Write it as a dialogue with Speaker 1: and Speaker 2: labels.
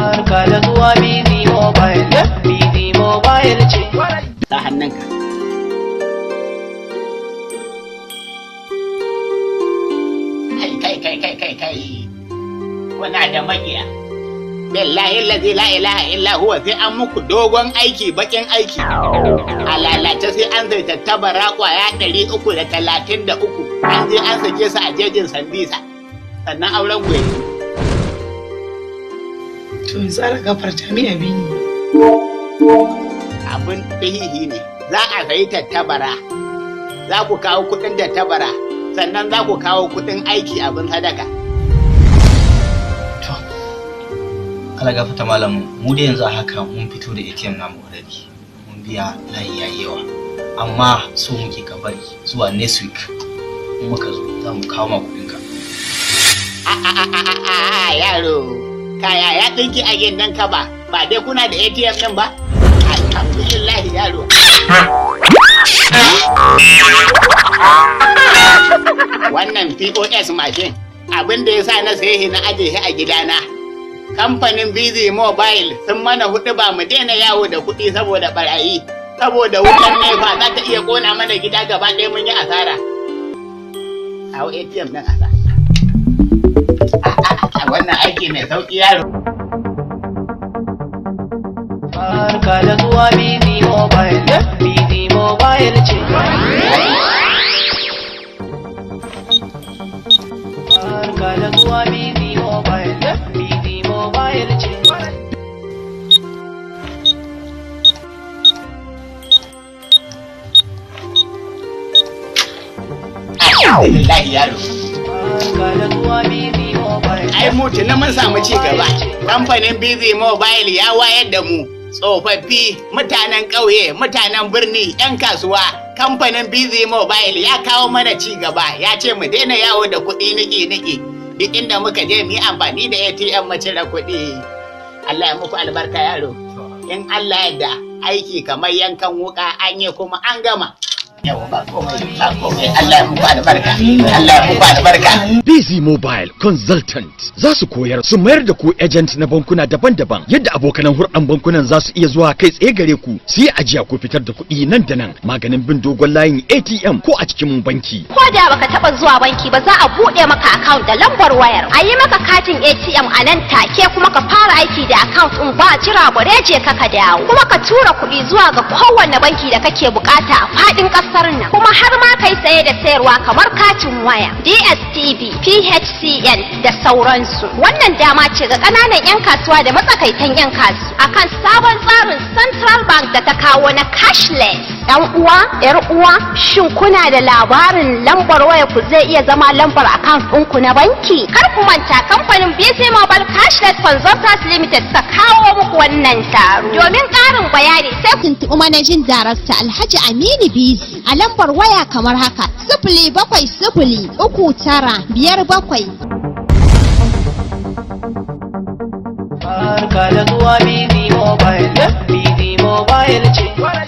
Speaker 1: Barka da zuwa Busy Mobile, Busy Mobile ce.
Speaker 2: Sa hannunka. Kai kai kai kai kai kai. Kuna da maƙiya. Billahi allazi la ilaha illa huwa, sai an muku dogon aiki, bakin aiki. A lalace sai an zai tattabara kwaya 333 an je an sake su a jejin Sambisa. Sannan auren ku yayi.
Speaker 3: To yanzu ana gafarta mi abin yi.
Speaker 2: Abin ɗihihi ne. Za a sayi tattabara. Za ku kawo kuɗin tattabara. Sannan za ku kawo kuɗin aiki, abin sadaka.
Speaker 4: To, Allah gafarta malam, mu da yanzu a haka mun fito da ATM namu already. Mun biya, layi yayi yawa. Amma so muke ka bari zuwa next week. In muka zo za mu kawo ma kuɗinka.
Speaker 2: A a a a a a, yaro. Kaya ya ɗinki a gindin ka ba. Ba dai kuna da ATM ɗin ba? Alhamdulillah, yaro. Wannan POS machine, abin da ya sa na saye shi na aje shi a gidana. Kamfanin Busy Mobile sun mana hudu ba mu daina yawo da kuɗi saboda barayi. Saboda wutar NEPA za ta iya ƙona mana gida gaba ɗaya, mun yi asara. Kawo ATM ɗin asa. Wannan aiki mai sauƙi, yaro.
Speaker 1: Barka da zuwa Busy Mobile, Busy Mobile ce. Barka da zuwa Busy Mobile, Busy Mobile ce.
Speaker 2: Alhamdulillah, yaro.
Speaker 1: Barka da zuwa Busy Mobile.
Speaker 2: Ai mu tuni mun samu ci gaba. Kamfanin Busy Mobile ya wayar da mu. Tsofaffi, mutanen ƙauye, mutanen birni, 'yan kasuwa. Kamfanin Busy Mobile ya kawo mana ci gaba. Ya ce mu daina yawo da kuɗi niki-niki. Duk inda muka je mu yi amfani da ATM mu cire kuɗi. Allah ya muku albarka, yaro. In Allah yadda, aiki kamar yankan wuka, an yi kuma an gama. Yawa, ba komai, ba komai. Allah ya muku albarka. Allah ya muku albarka.
Speaker 5: Busy Mobile Consultant za su koyar su mayar da ku agent na bankuna daban-daban, yadda abokanan hurɗan bankunan za su iya zuwa kai tsaye gare ku su yi ajiya ko fitar da kuɗi nan da nan, maganin bin dogon layin ATM ko a cikin banki.
Speaker 6: Ko da baka taba zuwa banki ba, za a bude maka account da lambar wayar. A yi maka katin ATM a nan take, kuma ka fara aiki da account din ba jira bare je ka dawo. Kuma ka tura kuɗi zuwa ga kowanne banki da kake bukata a faɗin ƙasar nan. Kuma har ma kai saye da sayarwa kamar katin waya, DSTV, PHCN da sauransu. Wannan dama ce ga ƙananan 'yan kasuwa da matsakaitan 'yan kasuwa akan sabon tsarin Central Bank da ta kawo na cashless. 'Yan uwa, 'yar uwa, shin kuna da labarin lambar waya ku zai iya zama lambar account ɗinku na banki? Kar ku manta, kamfanin BC Mobile Cashless Consultants Limited suka kawo muku wannan taro. Domin ƙarin bayani sai ku
Speaker 7: Tuntuɓi managing director Alhaji Aminu Bizi a lambar waya kamar haka: 0703957.
Speaker 1: Barka da zuwa Busy Mobile, Busy Mobile ce.